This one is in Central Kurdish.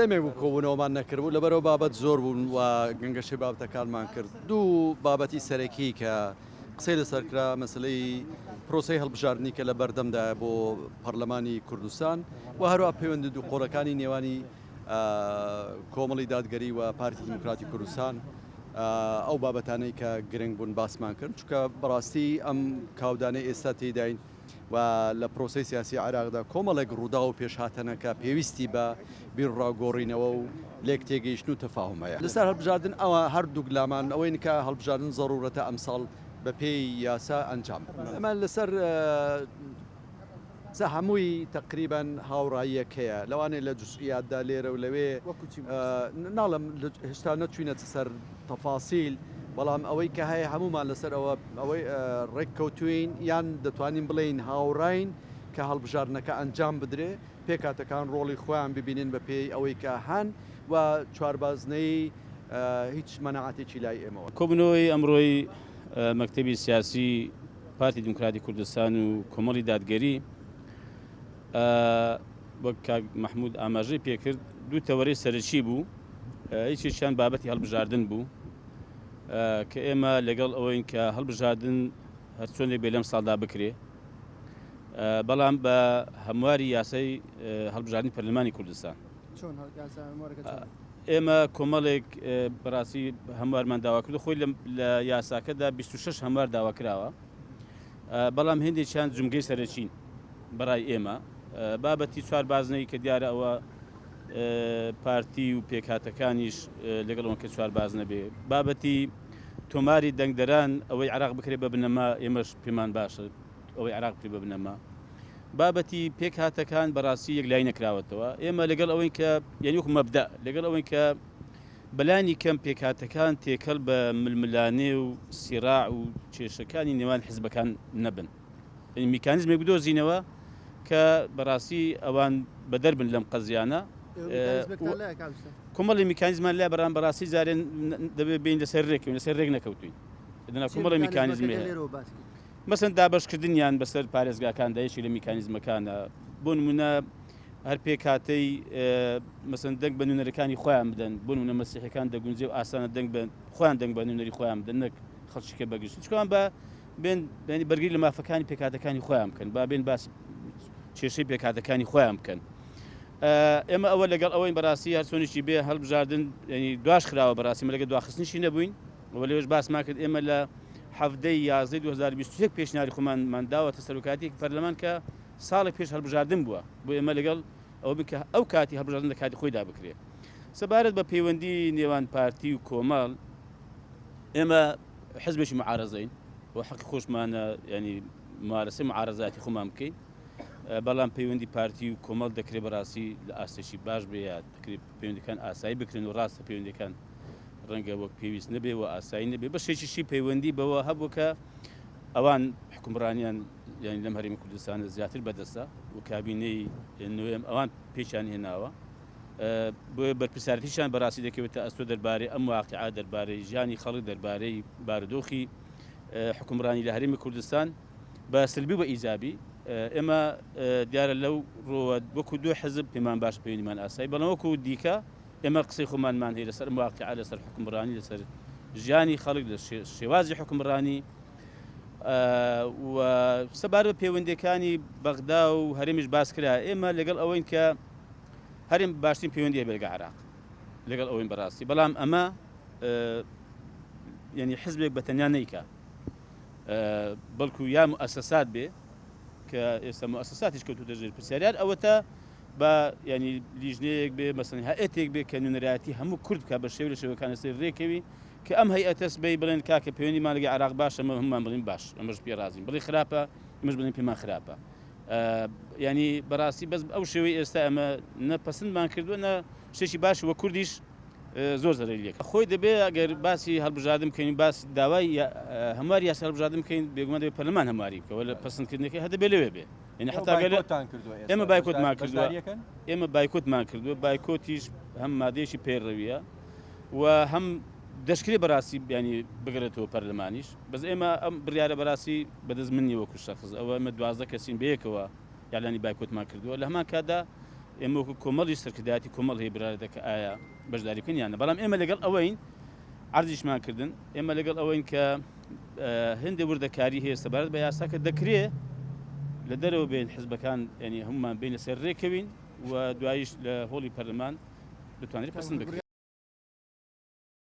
دەمێک بوو کۆبوونەوەمان نەکردبوو، لەبەرئەوە بابەت زۆر بوون و گەنگەشەی بابەتەکانمان کرد. دوو بابەتی سەرەکی کە قسەی لەسەر کرا، مەسەلەی پرۆسەی هەڵبژاردنی کە لە بەردەمدایە بۆ پەرلەمانی کوردستان و هەروەها پەیوەندی دووقۆڵەکانی نێوانی کۆمەڵی دادگەری و پارتی دیموکراتی کوردستان، ئەو بابەتانەی کە گرنگ بوون باسمان کرد، چونکە بەڕاستی ئەم کاودانەی ئێستا تێیداین و لە پرۆسەی سیاسی عێراقدا کۆمەڵێک ڕووداو و پێشهات هەن کە پێویستی بە بیروڕا گۆڕینەوە و لێکتێگەیشتن و تەفاهوم هەیە لەسەر هەڵبژاردن. ئەوە هەردووک لامان ئەوەین کە هەڵبژاردن زەروورەتە ئەمساڵ بەپێی یاسا ئەنجام بدرێت. ئەمە لەسەر سە هەمووی تەقریبەن هاوڕاییەک هەیە، لەوانەیە لە جوزئیاتدا لێرە و لەوێ ناڵێم هێشتا نەچووینەتە سەر تەفاسیل، بەڵام ئەوەی کە هەیە هەموومان لەسەر ئەوە ئەوەی ڕێککەوتووین یان دەتوانین بڵێین هاوڕاین کە هەڵبژاردنەکە ئەنجام بدرێ، پێکهاتەکان ڕۆڵی خۆیان ببینن بە پێی ئەوەی کە هەن و چواربازنەیی هیچ مەناعەتێکی لای ئێمەوە. کۆبوونەوەی ئەمڕۆی مەکتەبی سیاسی پارتی دیموکراتی کوردستان و کۆمەڵی دادگەری وەک کاک مەحمود ئاماژەی پێکرد دوو تەوەرەی سەرەکی بوو، یەکێکیان بابەتی هەڵبژاردن بوو کە ئێمە لەگەڵ ئەوەین کە هەڵبژاردن هەرچۆنێک بێ لەم ساڵدا بکرێ، بەڵام بە هەمواری یاسای هەڵبژاردنی پەرلەمانی کوردستان. ئێمە کۆمەڵێک بەڕاستی هەموارمان داوا کردو، خۆی لە یاساکەدا 26 هەموار داوا کراوە، بەڵام هێندێکیان جومگەی سەرەکین بەڕای ئێمە. بابەتی چوار بازنەی کە دیارە ئەوە پارتی و پێکهاتەکانیش لەگەڵ ئەوەن کە چوار بازنە بێ. بابەتی تۆماری دەنگدەران ئەوەی عراق بکرێت بە بنەما، ئێمەش پێمان باشە ئەوەی عراق بکرێت بە بنەما. بابەتی پێکهاتەکان بەڕاستی یەکلایی نەکراوەتەوە. ئێمە لەگەڵ ئەوەین کە یعنی وەکو مەبدە لەگەڵ ئەوەین کە بەلانی کەم پێکهاتەکان تێکەڵ بە ململانێ و سیراع و کێشەکانی نێوان حزبەکان نەبن، یعنی میکانیزمێک بدۆزینەوە کە بەڕاستی ئەوان بەدەر بن لەم قەزیانە. کۆمەڵی میکانیزمان لای بەڕام بەڕاستی جارێن دەبێت بین لەسەر ڕێکەوین، لەسەر ڕێک نەکەوتوین. کۆمەڵی میکانیزم هەیە، مەسەن دابەشکردنیان بەسەر پارێزگاکاندا یەکێک لە میکانیزمەکانە. بۆ نمونە هەر پێکهاتەی مەسەن دەنگ بە نوێنەرەکانی خۆیان بدەن، بۆ نمونە مەسیحەکان دەگونجێ و ئاسانە دەنگ بە خۆیان دەنگ بە نوێنەری خۆیان بدەن نەک خەڵکیکە بەگشتی، چکان بە بێن بەرگری لە مافەکانی پێکهاتەکانی خۆیان بکەن، با بێن باسی کێشەی پێکهاتەکانی خۆیان بکەن. ئێمە ئەوە لەگەڵ ئەوەین بەڕاستی هەرچۆنیشی بێ هەڵبژاردن ینی دواش خراوە، بەڕاستی مە لەگەڵ دواخستنیشی نەبووین و لەوێش باسمان کرد ئێمە لە حەڤدەی یازدەی 2021 پێشنیاری خۆمانمان داوەتە سەرۆکایەتی پەرلەمان کە ساڵێک پێش هەڵبژاردن بووە، بۆ ئێمە لەگەڵ ئەوە بین کە ئەو کاتی هەڵبژاردن لە کاتی خۆیدا بکرێت. سەبارەت بە پەیوەندی نێوان پارتی و کۆمەڵ، ئێمە حزبێکی معارەزەین و حەقی خۆشمانە ینی ممارەسەی معارەزاتی خۆمان بکەین، بەڵام پەیوەندی پارتی و کۆمەڵ دەکرێت بەڕاستی لە ئاستێکی باش بێ یا دەکرێت پەیوەندەکان ئاسایی بکرێن و ڕاستە پەیوەندەکان ڕەنگە وەک پێویست نەبێ و ئاسایی نەبێ. بەشێکیشی پەیوەندی بەوە هەبوو کە ئەوان حکومڕانیان یعنی لەم هەرێمی کوردستانە زیاتر بەدەستە و کابینەی نوێم ئەوان پێکیان هێناوە، بۆیە بەرپرسیارەتیشیان بەڕاستی دەکەوێتە ئەستۆ دەربارەی ئەم واقعە، دەربارەی ژیانی خەڵک، دەربارەی بارودۆخی حکومڕانی لە هەرێمی کوردستان بە سلبی و بە ئیجابی. ئێمە دیارە لەو ڕۆوە وەکو دوو حزب پێمان باشە پەیوەندیمان ئاسایی، بەڵام وەکو دیکە ئێمە قسەی خۆمانمان هەیە لەسەر ئەم واقعە، لەسەر حکومڕانی، لەسەر ژیانی خەڵک، لە شێوازی حکومڕانی و سەبارەت بە پەیوەندیەکانی بەغدا و هەرێمیش باس کرا. ئێمە لەگەڵ ئەوەین کە هەرێم باشترین پەیوەندی هەبێت لەگەڵ عێراق، لەگەڵ ئەوەین بەڕاستی، بەڵام ئەمە یعنی حزبێک بە تەنیا نیکە، بەڵکو یا مؤسسات بێ کە ئێستا مؤسساتیش کەوتوتە ژێر پرسیاریان، ئەوەتە بە ینی لیژنەیەک بێ، مەسەن هەئەتێک بێ کە نوێنەرایەتی هەموو کورد بکات بە شێوە لە شێوەکان لەسەر ڕێکەوی کە ئەم هەیئەتەس بێ بڵێن کاکە پەیوەندیمان لەگەڵ عێراق باشە، ئەمە هەموومان بڵێن باش، ئەمەش پێ ڕازین، بڵێ خراپە، ئەمەش بڵێن پێمان خراپە. ینی بەڕاستی بەس ئەو شێوەی ئێستا ئەمە نە پەسندمان کردووە نە شتێکی باش وە کوردیش زۆر زەرەری لێکرد. خۆی دەبێ ئەگەر باسی هەڵبژاردن بکەین، باس داوای هەمواری یاسای هەڵبژاردن بکەین، بێگومان دەبێ پەرلەمان هەمواری بکە، وە پەسندکردنەکەی هەر دەبێ لەوێ بێ. یعنی حتا گەر ئێمە بایکۆتمان کردووە، ئێمە بایکۆتمان کردووە، بایکۆتیش هەم مادەیەکی پەیڕەویە و هەم دەشکرێ بەڕاستی بیانی بگرێتەوە پەرلەمانیش. بەس ئێمە ئەم بڕیارە بەڕاستی بەدەست من نییە وەکو شەخس، ئەوە ئێمە 12 کەسین بەیەکەوە یاعلانی بایکۆتمان کردووە. لە هەمان کاتدا ئێمە وەکو کۆمەڵی سەرکردایەتی کۆمەڵ هەیە بڕیار دەدات کە ئایا بەشداری بکەن یان نە. بەڵام ئێمە لەگەڵ ئەوەین عەرزیشمان کردن، ئێمە لەگەڵ ئەوەین کە هەندێک وردەکاری هەیە سەبارەت بە یاسا کە دەکرێ لە دەرەوە بێن حزبەکان ینی هەمومان بین لەسەر رێکەوین و دواییش لە هۆڵی پەرلەمان بتوانرێت پەسند بکرێت.